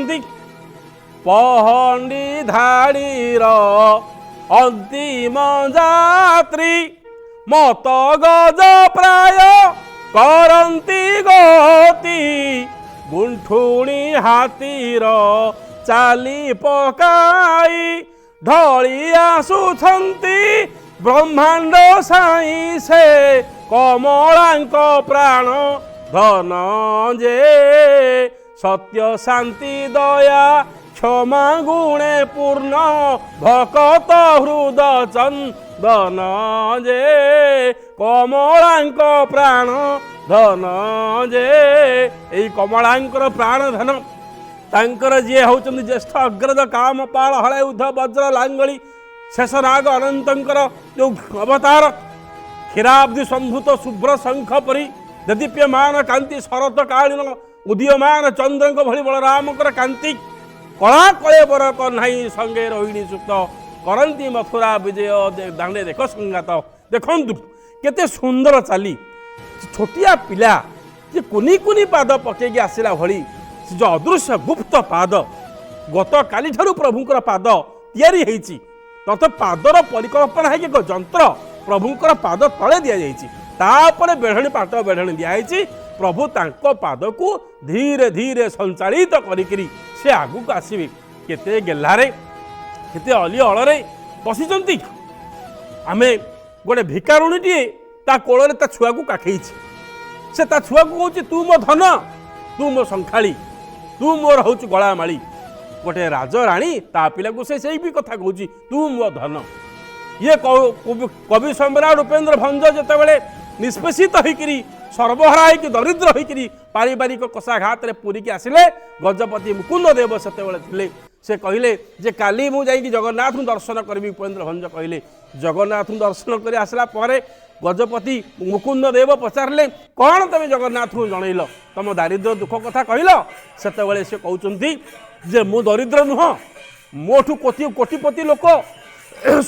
କହୁଛନ୍ତି, ପହଣ୍ଡି ଧାଡ଼ିର ଅନ୍ତିମ ଯାତ୍ରୀ ମତ ଗଜ ପ୍ରାୟ କରନ୍ତି ଗତି, ଗୁଣ୍ଠୁଣି ହାତୀର ଚାଲି ପକାଇ ଢଳି ଆସୁଛନ୍ତି ବ୍ରହ୍ମାଣ୍ଡ ସାଇଁ ସେ କମଳାଙ୍କ ପ୍ରାଣ ଧନ ଯେ। ସତ୍ୟ ଶାନ୍ତି ଦୟା କ୍ଷମା ଗୁଣେ ପୂର୍ଣ୍ଣ ଭକତ ହୃଦ ଚନ୍ଦନ ଯେ, କମଳାଙ୍କ ପ୍ରାଣ ଧନ ଯେ। ଏଇ କମଳାଙ୍କର ପ୍ରାଣ ଧନ, ତାଙ୍କର ଯିଏ ହେଉଛନ୍ତି ଜ୍ୟେଷ୍ଠ ଅଗ୍ରଜ କାମପାଳ ହଳେଉଧ ବଜ୍ର ଲାଙ୍ଗଳି ଶେଷନାଗ ଅନନ୍ତଙ୍କର ଯେଉଁ ଅବତାର, କ୍ଷୀରାବ୍ଧି ସମ୍ଭୂତ ଶୁଭ୍ର ଶଙ୍ଖ ପରି ଦେଦୀପ୍ୟମାନ କାନ୍ତି, ଶରତ କାଳୀନ ଉଦୀୟମାନ ଚନ୍ଦ୍ରଙ୍କ ଭଳି ବଳରାମଙ୍କର କାନ୍ତି, କଳା କଳେବର କହ୍ନାଇ ସଙ୍ଗେ ରୋହିଣୀ ସୁତ କରନ୍ତି ମଥୁରା ବିଜୟ ଦାଣ୍ଡେ ଦେଖ ସଂଗାତ। ଦେଖନ୍ତୁ କେତେ ସୁନ୍ଦର ଚାଲି, ଛୋଟିଆ ପିଲା ଯେ କୁନି କୁନି ପାଦ ପକେଇକି ଆସିଲା ଭଳି, ସେ ଯେଉଁ ଅଦୃଶ୍ୟ ଗୁପ୍ତ ପାଦ, ଗତକାଲିଠାରୁ ପ୍ରଭୁଙ୍କର ପାଦ ତିଆରି ହେଇଛି। ତତ ପାଦର ପରିକଳ୍ପନା ହେଇକି ଏକ ଯନ୍ତ୍ର ପ୍ରଭୁଙ୍କର ପାଦ ତଳେ ଦିଆଯାଇଛି, ତାପରେ ବେଢ଼ଣି ପାଟ ବେଢ଼ଣି ଦିଆହେଇଛି। ପ୍ରଭୁ ତାଙ୍କ ପାଦକୁ ଧୀରେ ଧୀରେ ସଞ୍ଚାଳିତ କରିକିରି ସେ ଆଗକୁ ଆସିବେ। କେତେ ଗେହ୍ଲାରେ କେତେ ଅଲି ଅଳରେ ବସିଛନ୍ତି। ଆମେ ଗୋଟେ ଭିକାରୁଣୀଟିଏ ତା କୋଳରେ ତା ଛୁଆକୁ କାଖେଇଛି, ସେ ତା ଛୁଆକୁ କହୁଛି ତୁ ମୋ ଧନ, ତୁ ମୋ ଶଙ୍ଖାଳି, ତୁ ମୋର ହଉଛୁ ଗଳାମାଳି। ଗୋଟେ ରାଜରାଣୀ ତା ପିଲାକୁ ସେ ସେଇ ବି କଥା କହୁଛି, ତୁ ମୋ ଧନ। ଇଏ କବି ସମ୍ରାଟ ଉପେନ୍ଦ୍ର ଭଞ୍ଜ ଯେତେବେଳେ ନିଷ୍ପେଷିତ ହେଇକିରି ସର୍ବହରା ହେଇକି ଦରିଦ୍ର ହେଇକିରି ପାରିବାରିକ କଷାଘାତରେ ପୁରୀକି ଆସିଲେ, ଗଜପତି ମୁକୁନ୍ଦ ଦେବ ସେତେବେଳେ ଥିଲେ। ସେ କହିଲେ ଯେ କାଲି ମୁଁ ଯାଇକି ଜଗନ୍ନାଥଙ୍କୁ ଦର୍ଶନ କରିବି। ଉପେନ୍ଦ୍ର ଭଞ୍ଜ କହିଲେ, ଜଗନ୍ନାଥଙ୍କୁ ଦର୍ଶନ କରି ଆସିଲା ପରେ ଗଜପତି ମୁକୁନ୍ଦ ଦେବ ପଚାରିଲେ, କ'ଣ ତମେ ଜଗନ୍ନାଥଙ୍କୁ ଜଣେଇଲ, ତମ ଦାରିଦ୍ର୍ୟ ଦୁଃଖ କଥା କହିଲ? ସେତେବେଳେ ସେ କହୁଛନ୍ତି ଯେ ମୁଁ ଦରିଦ୍ର ନୁହଁ, ମୋଠୁ କୋଟି କୋଟିପତି ଲୋକ,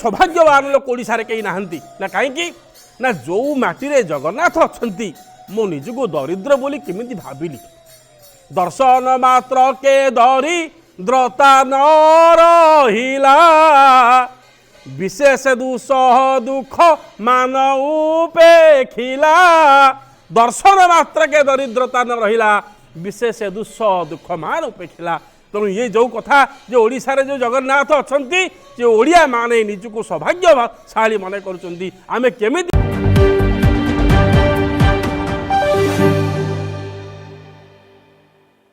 ସୌଭାଗ୍ୟବାନ ଲୋକ ଓଡ଼ିଶାରେ କେହି ନାହାନ୍ତି। ନା କାହିଁକି ନା ଯେଉଁ ମାଟିରେ ଜଗନ୍ନାଥ ଅଛନ୍ତି, ମୁଁ ନିଜକୁ ଦରିଦ୍ର ବୋଲି କେମିତି ଭାବିଲି? ଦର୍ଶନ ମାତ୍ରକେ ଦରିଦ୍ରତା ନ ରହିଲା, ବିଶେଷ ଦୁଃସହ ଦୁଃଖ ମାନ ଉପେଖିଲା। ଦର୍ଶନ ମାତ୍ରକେ ଦରିଦ୍ରତା ନ ରହିଲା, ବିଶେଷ ଦୁଃସହ ଦୁଃଖ ମାନ ଉପେଖିଲା। ତେଣୁ ଇଏ ଯେଉଁ କଥା ଯେ ଓଡ଼ିଶାରେ ଯେଉଁ ଜଗନ୍ନାଥ ଅଛନ୍ତି, ଯେ ଓଡ଼ିଆମାନେ ନିଜକୁ ସୌଭାଗ୍ୟଶାଳୀ ମନେ କରୁଛନ୍ତି, ଆମେ କେମିତି